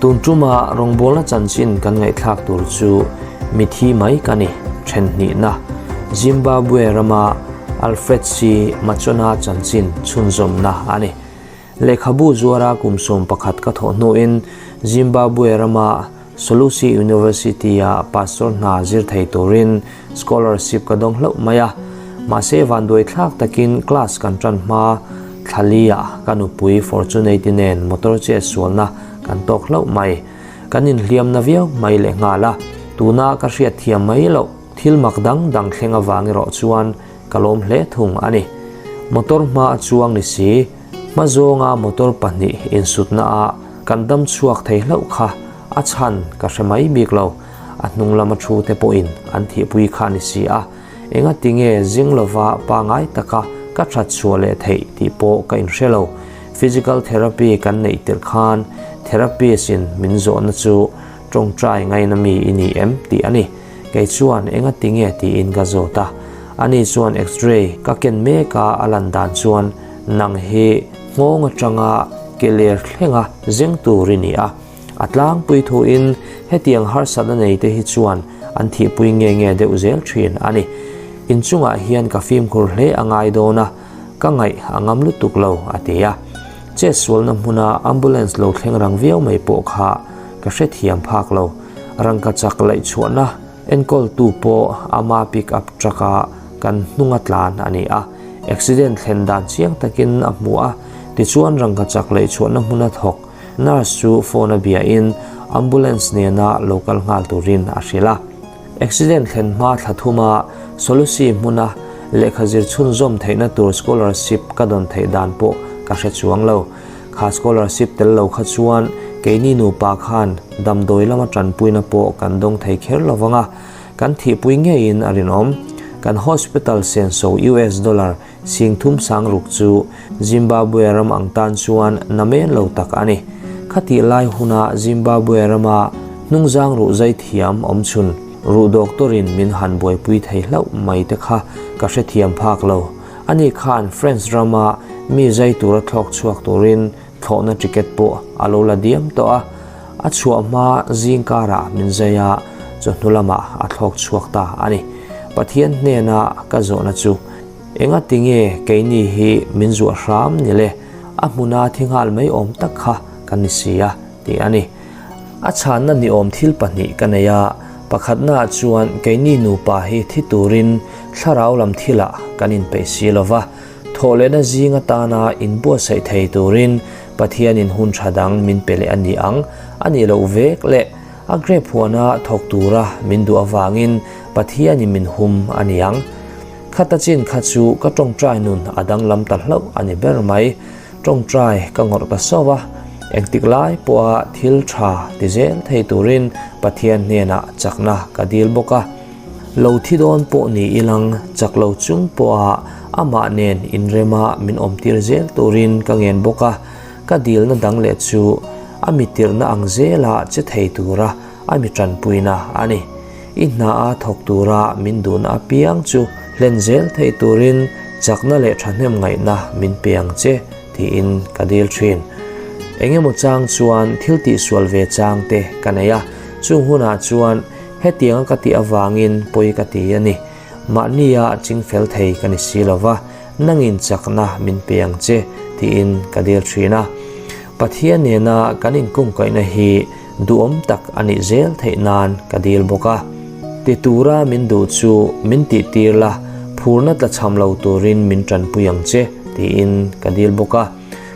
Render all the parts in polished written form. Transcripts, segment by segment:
Tun tuma rawngbawlna chanchin kan ngaihthlak tur chu mithi mai ka ni, then hnihna, Zimbabwe rama Alfred C. Machona chanchin chhunzawmna a ni. Lehkhabu zuara kum 11 ka thawh hnuin Zimbabwe rama Solusi University-a pastor hna zir thei turin scholarship ka dawng hlauh mai a. Mahse vanduaithlak takin class kan tan hma thlalia ka nupui Fortunate nen motor chet sualna kan tawk hlauh mai. Kan inhliamna viau mai leh nghal a, tuna ka hriat thiam mai loh thil mak dang dang thleng avang erawh chuan ka lawm hle thung a ni. Motor hma a chuang ni si, hma zawnga motor pahnih insutna ah kan dam chhuak thei hlauh kha a chhan ka hre mai bik lo. A hnung lama thu te pawhin an thihpui kha ni si a, enga tinge zing lova pangai taka ka that chhuah leh theih tih pawh ka inhre lo. Physical therapy kan neih tirh khan therapist in min zawhna chu tawngtai ngaina mi i ni em tih a ni. Kei chuan enga tinge tiin ka zawt a. Ani chuan x-ray ka ken mek a a lan dan chuan nang hi nghawng atanga ke ler thlenga zeng tur i ni a. A tlangpui thuin hetiang harsatna nei te hi chuan an thihpui nge nge deuh zel thin a ni. Inchungah hian ka fimkhur hle a ngai dawn a, ka ngaih a ngam lutuk lo, a ti a. Chetsualna hmuna ambulance lo thleng rang viau mai pawh kha ka hrethiam phak lo. Rangka chak laih chhuahna enkawltu pawh ama pick up truck a kan hnunga tlan a ni a. Accident thlen dan chiang takin a hmu a, tichuan rangka chak laih chhuahna hmuna thawk nurse chu phone a biain ambulance nena lo kal nghal turin a hrilh a. Accident thlen hma thla thuma Solusi hmuna lehkha zir chhunzawm theihna tur scholarship ka dawn theih dan pawh ka hre chuang lo. Kha scholarship tel lo kha chuan keini nupa khan damdawi lama tanpuina pawh kan dawng thei kher lo vang a, kan thihpui ngeiin a rinawm. Kan hospital senso US dollar 36 000 chu Zimbabwe ram ang tan chuan namen lo tak a ni. Khatih lai huna Zimbabwe rama hnungzang ruh zai thiam awm chhun ruh doctor-in min han buaipui thei hlauh mai te kha ka hrethiam phak lo. Ani khan France rama mi zai tura thlawk chhuak turin thlawhna ticket pawh a lo la diam tawh a. A chhuah hma zing karah min zai a, chawhnu lamah a thlawk chhuak ta a ni. Pathian hnena ka zawhna chu enga tinge keini hi min zuah hram ni le, a hmuna thi nghal mai awm tak kha ka ni si a tih a ni. A chhanna ni awm thil pahnih ka nei a, pakhatnaah chuan keini nupa hi thi turin thlarau lam thilah kan inpeih si lo va, Thawhlehna zing atana inbuatsaih thei turin Pathianin hun tha dang min pe leh a ni ang a nih loh vek leh a grape huana thawk tura min duh avangin Pathianin min hum a ni ang. Khata chin kha chu ka tawngtai nun a danglam ta hlauh a ni ber mai. Tawngtai ka ngawrh ta sauh a, engtik lai pawha thil tha ti zel thei turin Pathian hnenah chakna ka dil bawk a. Lo thi dawn pawh ni ilang chak lo chung pawha amah nen inrema min awmtir zel turin ka ngen bawk a, ka dilna dang leh chu a mi tirhna ang zela che thei tura a mi tanpuina a ni. I hna a thawk tura min duhna apiang chu hlen zel thei turin chakna leh thahnem ngaihna min pe ang che tiin ka dil thin. Engemaw chang chuan thil tihsual ve chang te ka nei a, chung hunah chuan Hetianga ka tih avangin pawi ka ti a ni. Mahnia ching fel thei ka ni si lo va, nangin chakna min pe ang che tiin ka dil thin a. Pathian nena kan inkungkaihna hi duhawm tak a nih zel theih nan ka dil bawk a. Ti tura min duh chu min tihtir la, phurna tlachham lo turin min tanpui ang che tiin ka dil bawk a.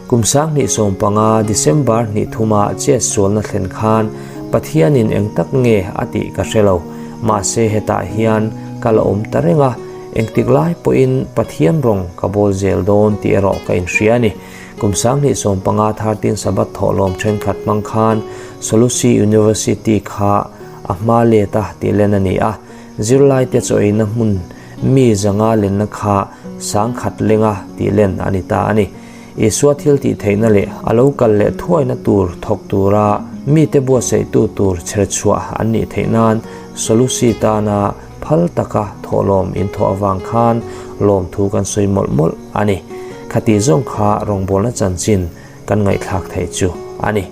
Kum 2015 December hnih thuma chet sualna thlen khan Pathianin eng tak nge a tih ka hre lo. Mahse hetah hian ka la awm ta reng a, engtik lai pawhin Pathian rawng ka bawl zel dawn tih erawh ka inhria a ni. Kum 2015 13 Sabbath thawhlawm thenkhat hmang khan Solusi University kha a hma let a tih len a ni a, zirlaite chaw eina hmun mi zanga lenna kha 10,000 lenga tih len a ni ta a ni. Isua thil tih theihna leh a lo kal leh thuaina tur thawk tura mite buatsaihtu tur chherchhuah an nih theih nan Solusi tana phal taka thawhlawm inthawh avang khan lawmthu kan sawi mawlh mawlh a ni. Khati zawng kha rawngbawlna chanchin kan ngaihthlak theih chu a ni.